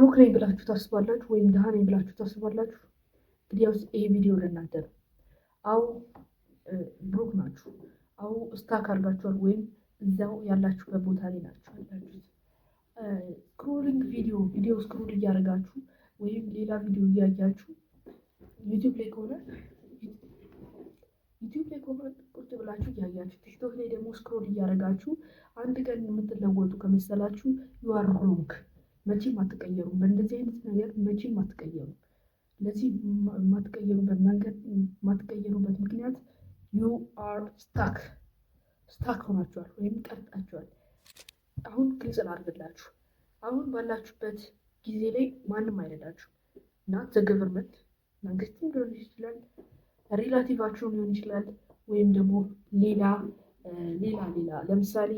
Broke ነኝ ብላችሁ ታስባላችሁ ወይም ድሃ ነኝ ብላችሁ ታስባላችሁ? እንግዲያውስ ይሄ ቪዲዮ ለእናንተ ነው። አዎ፣ broke ናችሁ። አዎ፣ stuck አድርጋችኋል ወይም እዛው ያላችሁበት ቦታ ላይ ናችሁ ያላችሁት። Scrolling ቪዲዮ scroll እያደረጋችሁ ወይም ሌላ ቪዲዮ እያያችሁ፣ ዩቲዩብ ላይ ከሆነ ቁጭ ብላችሁ እያያችሁ፣ ቲክቶክ ላይ ደግሞ scroll እያደረጋችሁ አንድ ቀን የምትለወጡ ከመሰላችሁ you are wrong። መቼም አትቀየሩም። በእንደዚህ አይነት ነገር መቼም አትቀየሩም። ለዚህ የማትቀየሩበት መንገድ፣ የማትቀየሩበት ምክንያት you are stuck፣ stuck ሆናችኋል ወይም ቀርጣችኋል። አሁን ግልጽ ላድርግላችሁ። አሁን ባላችሁበት ጊዜ ላይ ማንም አይረዳችሁ። Not the government፣ መንግስትም ሊሆን ይችላል፣ relative ኣችሁም ሊሆን ይችላል፣ ወይም ደግሞ ሌላ ሌላ ሌላ ለምሳሌ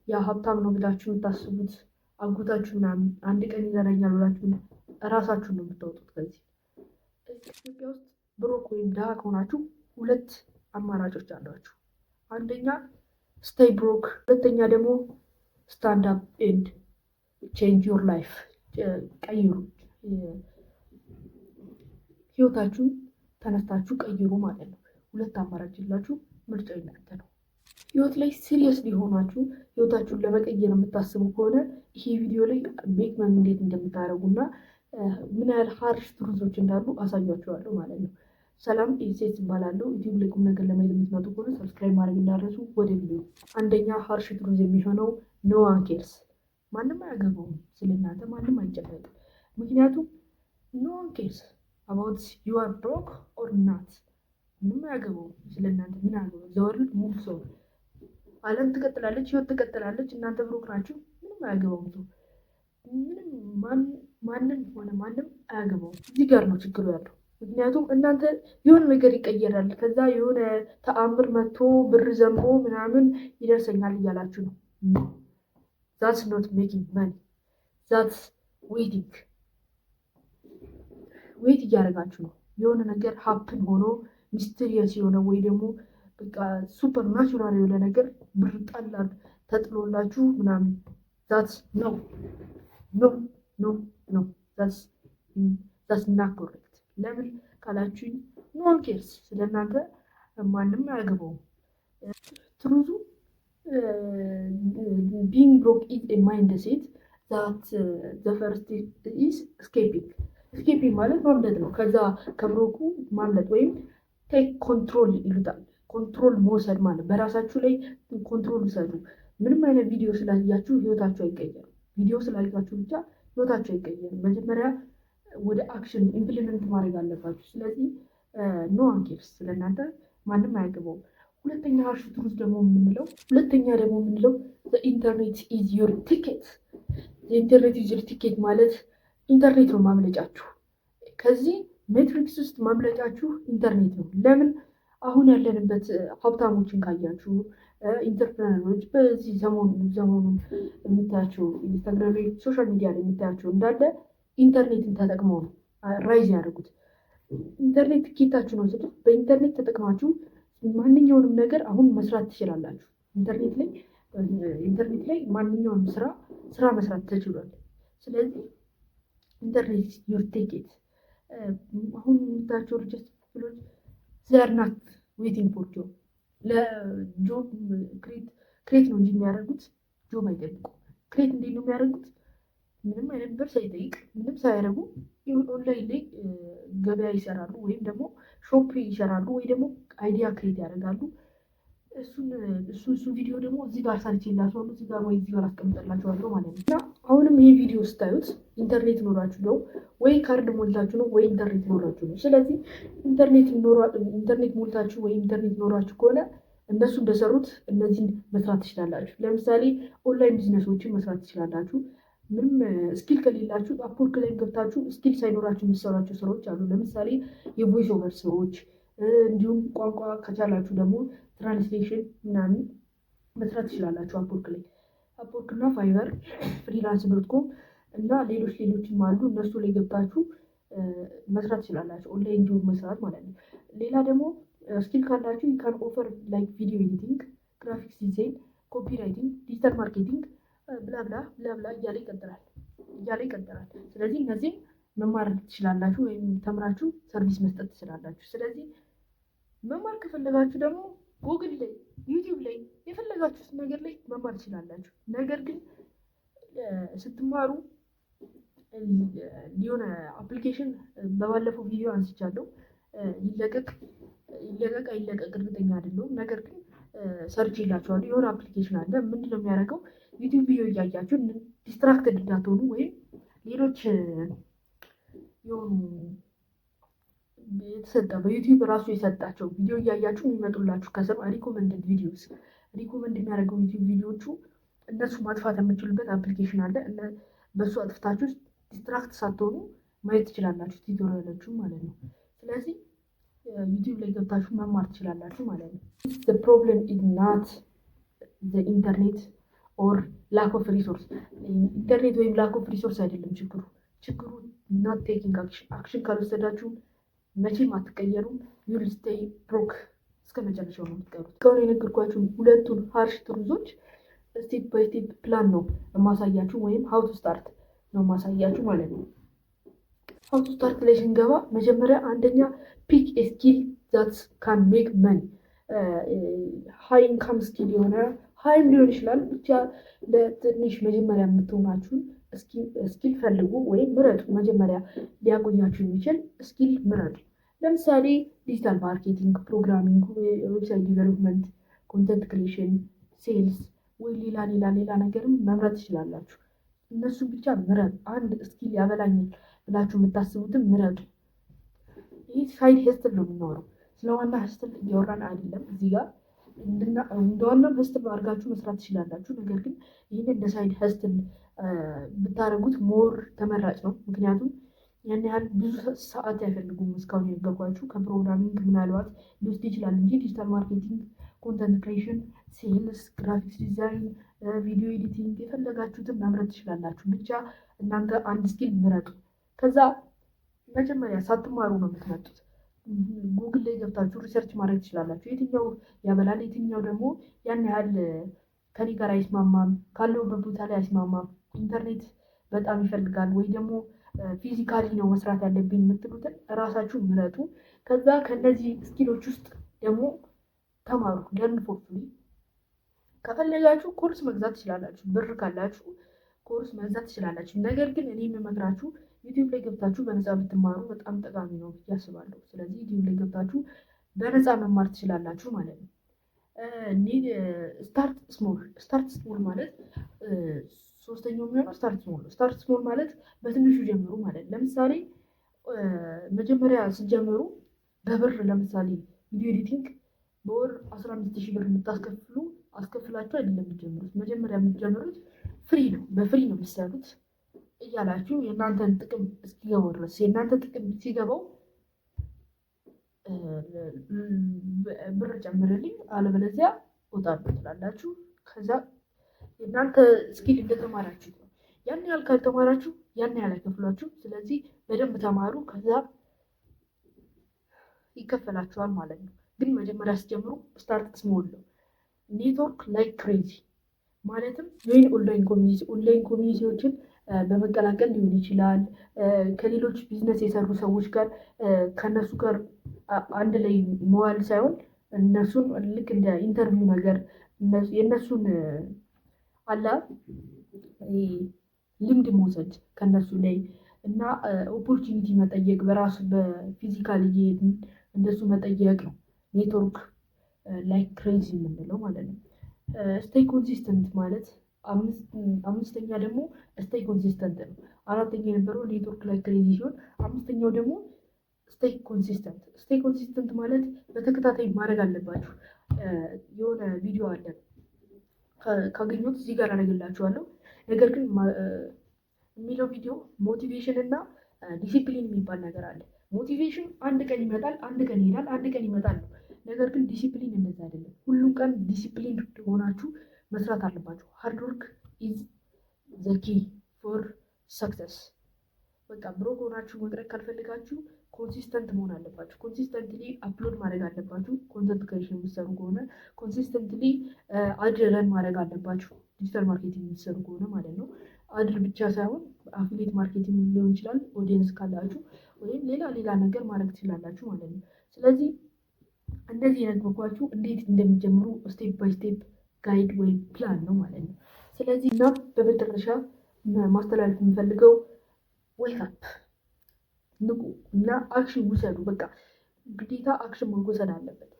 ያ ሀብታም ነው ብላችሁ የምታስቡት አጎታችሁ ምናምን አንድ ቀን ይዘራኛል ብላችሁ እራሳችሁን ነው የምታወጡት። ከዚህ ኢትዮጵያ ውስጥ broke ወይም ድሃ ከሆናችሁ ሁለት አማራጮች አሏችሁ። አንደኛ stay broke፣ ሁለተኛ ደግሞ stand up and change your life፣ ቀይሩ፣ ህይወታችሁን ተነስታችሁ ቀይሩ ማለት ነው። ሁለት አማራጭ ያላችሁ፣ ምርጫው የእናንተ ነው። ህይወት ላይ serious ሊሆናችሁ ህይወታችሁን ለመቀየር የምታስቡ ከሆነ ይሄ ቪዲዮ ላይ make money እንዴት እንደምታደርጉ እና ምን ያህል harsh truth ኦች እንዳሉ አሳያችኋለሁ ማለት ነው። ሰላም፣ ኢሴት እባላለሁ። ዩቲዩብ ላይ ቁም ነገር ለማየት የምትመጡ ከሆነ subscribe ማድረግ እንዳትረሱ። ወደ ቪዲዮ። አንደኛ harsh truth የሚሆነው no one cares፣ ማንም አያገባውም ስለእናንተ፣ ማንም አይጨነቅም። ምክንያቱም no one cares about you are broke or not። ምንም አያገባውም ስለእናንተ፣ ምን አያገባው? The world moves on፣ ዓለም ትቀጥላለች፣ ህይወት ትቀጥላለች። እናንተ broke ናችሁ፣ ምንም አያገባውም ሰው፣ ምንም ማንም ሆነ ማንም አያገባውም። እዚህ ጋር ነው ችግሩ ያለው። ምክንያቱም እናንተ የሆነ ነገር ይቀየራል፣ ከዛ የሆነ ተአምር መጥቶ ብር ዘንቦ ምናምን ይደርሰኛል እያላችሁ ነው። That's not making money, that's waiting። Wait እያደረጋችሁ ነው። የሆነ ነገር happen ሆኖ mysterious የሆነ ወይ ደግሞ በቃ supernatural የሆነ ነገር ብር ጣል ተጥሎላችሁ ምናምን፣ that's no, no, no, no, that's not correct። ለምን ካላችሁኝ no one cares፣ ስለእናንተ ማንም አያገባውም። Truth ኡ being broke is a mindset that the first is escaping። Escaping ማለት ማምለጥ ነው። ከዛ ከ broke ኡ ማምለጥ ወይም take control ይሉታል። Control መውሰድ ማለት በራሳችሁ ላይ control ውሰዱ። ምንም አይነት ቪዲዮ ስላያችሁ ህይወታችሁ አይቀየርም። ቪዲዮ ስላያችሁ ብቻ ህይወታችሁ አይቀየርም። መጀመሪያ ወደ action implement ማድረግ አለባችሁ። ስለዚህ no one cares፣ ስለእናንተ ማንም አያገባውም። ሁለተኛ harsh truth ደግሞ የምንለው፣ ሁለተኛ ደግሞ የምንለው internet is your ticket። Internet is your ticket ማለት ኢንተርኔት ነው ማምለጫችሁ። ከዚህ matrix ውስጥ ማምለጫችሁ ኢንተርኔት ነው። ለምን? አሁን ያለንበት ሀብታሞችን ካያችሁ፣ entrepreneur ኦች፣ በዚህ ዘመኑን የምታያቸው ኢንስታግራም ላይ፣ social media ላይ የምታያቸው እንዳለ ኢንተርኔትን ተጠቅመው ነው rise ያደርጉት። ኢንተርኔት ትኬታችሁ ነው ስል በኢንተርኔት ተጠቅማችሁ ማንኛውንም ነገር አሁን መስራት ትችላላችሁ። ኢንተርኔት ላይ ማንኛውንም ስራ መስራት ተችሏል። ስለዚህ internet your ticket። አሁን የምታያቸው richest people ኦች they're not waiting for job። ለ job create ነው እንጂ የሚያደርጉት job አይጠብቁም። Create እንዴት ነው የሚያደርጉት? ምንም አይነት ብር ሳይጠይቅ፣ ምንም ሳያደርጉ ኦንላይን ላይ ገበያ ይሰራሉ፣ ወይም ደግሞ shop ይሰራሉ፣ ወይ ደግሞ idea create ያደርጋሉ። እሱን እሱ እሱ ቪዲዮ ደግሞ እዚህ ጋር ሰርቼላችኋለሁ፣ እዚህ ጋር ወይ እዚህ ጋር አስቀምጥላችኋለሁ ማለት ነው። እና አሁንም ይህ ቪዲዮ ስታዩት ኢንተርኔት ኖራችሁ ነው ወይ ካርድ ሞልታችሁ ነው ወይ ኢንተርኔት ኖራችሁ ነው። ስለዚህ ኢንተርኔት ሞልታችሁ ወይ ኢንተርኔት ኖራችሁ ከሆነ እነሱ እንደሰሩት እነዚህን መስራት ትችላላችሁ። ለምሳሌ online business ኦችን መስራት ትችላላችሁ። ምንም skill ከሌላችሁ አፕወርክ ላይ ገብታችሁ skill ሳይኖራችሁ የምትሰሯቸው ስራዎች አሉ። ለምሳሌ የ voice over ስራዎች፣ እንዲሁም ቋንቋ ከቻላችሁ ደግሞ translation ምናምን መስራት ትችላላችሁ። አፕወርክ ላይ፣ አፕወርክ እና ፋይቨር፣ freelance.com እና ሌሎች ሌሎችም አሉ። እነሱ ላይ ገብታችሁ መስራት ትችላላችሁ። Online job መስራት ማለት ነው። ሌላ ደግሞ skill ካላችሁ can offer like video editing፣ graphics design፣ copywriting፣ digital marketing፣ blah blah blah blah እያለ ይቀጥላል። እያለ ይቀጥላል። ስለዚህ እነዚህም መማር ትችላላችሁ ወይም ተምራችሁ service መስጠት ትችላላችሁ። ስለዚህ መማር ከፈለጋችሁ ደግሞ ጉግል ላይ፣ ዩቲዩብ ላይ፣ የፈለጋችሁት ነገር ላይ መማር ትችላላችሁ። ነገር ግን ስትማሩ የሆነ application በባለፈው ቪዲዮ አንስቻለሁ። ይለቀቅ ይለቀቅ አይለቀቅ እርግጠኛ አይደለሁም። ነገር ግን ሰርቼላችኋለሁ። የሆነ application አለ። ምንድን ነው የሚያደርገው? ዩቲዩብ ቪዲዮ እያያችሁ distracted እንዳትሆኑ ወይም ሌሎች የሆኑ የተሰጠ በዩቲዩብ ራሱ የሰጣቸው ቪዲዮ እያያችሁ የሚመጡላችሁ ከስር recommended videos recommend የሚያደርገው ዩቲዩብ ቪዲዮቹ እነሱ ማጥፋት የምችሉበት application አለ። በእሱ አጥፍታችሁ distract ሳትሆኑ ማየት ትችላላችሁ፣ tutorial ኦቹ ማለት ነው። ስለዚህ ዩቲዩብ ላይ ገብታችሁ መማር ትችላላችሁ ማለት ነው። Problem is not internet or lack of resource። ኢንተርኔት ወይም lack of resource አይደለም ችግሩ። ችግሩ not taking action። Action ካልወሰዳችሁ መቼም አትቀየሩም። You'll stay broke፣ እስከ መጨረሻው ነው የምትቀሩት። እስካሁን የነገርኳችሁን ሁለቱን harsh truth ኦች step by step plan ነው የማሳያችሁ ወይም how to start ነው የማሳያችሁ ማለት ነው። How to start ላይ ስንገባ መጀመሪያ አንደኛ pick skill that can make money፣ high income skill የሆነ፣ high ም ሊሆን ይችላል፣ ብቻ ለትንሽ መጀመሪያ የምትሆናችሁን skill ፈልጉ ወይም ምረጡ። መጀመሪያ ሊያቆያችሁ የሚችል skill ምረጡ። ለምሳሌ digital marketing፣ programming፣ website development፣ content creation፣ sales ወይ ሌላ ሌላ ሌላ ነገርም መምረጥ ትችላላችሁ። እነሱን ብቻ ምረጡ። አንድ skill ያበላኛል ብላችሁ የምታስቡትን ምረጡ። ይህ side hustle ነው የምናወራው። ስለ ዋና hustle እያወራን አይደለም። እዚህ ጋር እንደ ዋናም hustle አድርጋችሁ መስራት ትችላላችሁ። ነገር ግን ይህን እንደ side hustle ብታደርጉት more ተመራጭ ነው። ምክንያቱም ያን ያህል ብዙ ሰዓት አይፈልጉም። እስካሁን የነገርኳችሁ ከ programming ምናልባት ሊወስድ ይችላል እንጂ digital marketing፣ content creation፣ sales፣ graphics design፣ video editing የፈለጋችሁትን መምረጥ ትችላላችሁ። ብቻ እናንተ አንድ skill ምረጡ። ከዛ መጀመሪያ ሳትማሩ ነው የምትመጡት። ጉግል ላይ ገብታችሁ research ማድረግ ትችላላችሁ። የትኛው ያበላል፣ የትኛው ደግሞ ያን ያህል ከኔ ጋር አይስማማም፣ ካለሁበት ቦታ ላይ አይስማማም፣ ኢንተርኔት በጣም ይፈልጋል ወይ ደግሞ physically ነው መስራት ያለብኝ የምትሉትን እራሳችሁ ምረጡ። ከዛ ከነዚህ skill ኦች ውስጥ ደግሞ ተማሩ። Learn for free። ከፈለጋችሁ ኮርስ መግዛት ትችላላችሁ። ብር ካላችሁ ኮርስ መግዛት ትችላላችሁ። ነገር ግን እኔ የምመክራችሁ ዩቲዩብ ላይ ገብታችሁ በነፃ ብትማሩ በጣም ጠቃሚ ነው ብዬ አስባለሁ። ስለዚህ ዩቲዩብ ላይ ገብታችሁ በነፃ መማር ትችላላችሁ ማለት ነው። Start small። Start small ማለት ሶስተኛው የሚሆነው start small ነው። Start small ማለት በትንሹ ጀምሩ ማለት። ለምሳሌ መጀመሪያ ስትጀምሩ በብር ለምሳሌ video editing በወር 15,000 ብር የምታስከፍሉ አስከፍላችሁ አይደለም የምትጀምሩት። መጀመሪያ የምትጀምሩት free ነው፣ በ free ነው የምትሰሩት እያላችሁ የእናንተን ጥቅም እስኪገባው ድረስ፣ የእናንተ ጥቅም ሲገባው ብር ጨምርልኝ አለበለዚያ እወጣለሁ ትላላችሁ። ከዛ የእናንተ skill እንደተማራችሁት ነው። ያን ያህል ካልተማራችሁ ያን ያህል አይከፍሏችሁ። ስለዚህ በደንብ ተማሩ፣ ከዛ ይከፈላችኋል ማለት ነው። ግን መጀመሪያ ስትጀምሩ start small ነው። Network like crazy ማለትም join online community፣ online community ዎችን በመቀላቀል ሊሆን ይችላል። ከሌሎች ቢዝነስ የሰሩ ሰዎች ጋር፣ ከእነሱ ጋር አንድ ላይ መዋል ሳይሆን እነሱን ልክ እንደ interview ነገር የእነሱን አላ ልምድ መውሰድ ከእነሱ ላይ እና opportunity መጠየቅ፣ በራሱ በ physical እየሄድን እንደሱ መጠየቅ ነው። Network like crazy የምንለው ማለት ነው። Stay consistent ማለት አምስተኛ ደግሞ stay consistent ነው። አራተኛ የነበረው network like crazy ሲሆን አምስተኛው ደግሞ stay consistent። Stay consistent ማለት በተከታታይ ማድረግ አለባችሁ። የሆነ ቪዲዮ አለ፣ ካገኘሁት እዚህ ጋር አደርግላችኋለሁ። ነገር ግን የሚለው ቪዲዮ motivation እና ዲሲፕሊን የሚባል ነገር አለ። Motivation አንድ ቀን ይመጣል፣ አንድ ቀን ይሄዳል፣ አንድ ቀን ይመጣል ነው። ነገር ግን ዲሲፕሊን እንደዛ አይደለም። ሁሉም ቀን ዲሲፕሊን ሆናችሁ መስራት አለባችሁ። Hard work is the key for success። በቃ broke ሆናችሁ መቅረት ካልፈለጋችሁ consistent መሆን አለባችሁ። Consistently upload ማድረግ አለባችሁ። Content creation የምትሰሩ ከሆነ consistently ad run ማድረግ አለባችሁ። Digital marketing የምትሰሩ ከሆነ ማለት ነው። Ad ብቻ ሳይሆን Affiliate marketing ሊሆን ይችላል audience ካላችሁ፣ ወይም ሌላ ሌላ ነገር ማድረግ ትችላላችሁ ማለት ነው። ስለዚህ እንደዚህ የነገርኳችሁ እንዴት እንደሚጀምሩ step by step guide ወይም ፕላን ነው ማለት ነው። ስለዚህ እና በመጨረሻ ማስተላለፍ የምፈልገው wake up፣ ንቁ እና action ውሰዱ። በቃ ግዴታ action መወሰድ አለበት።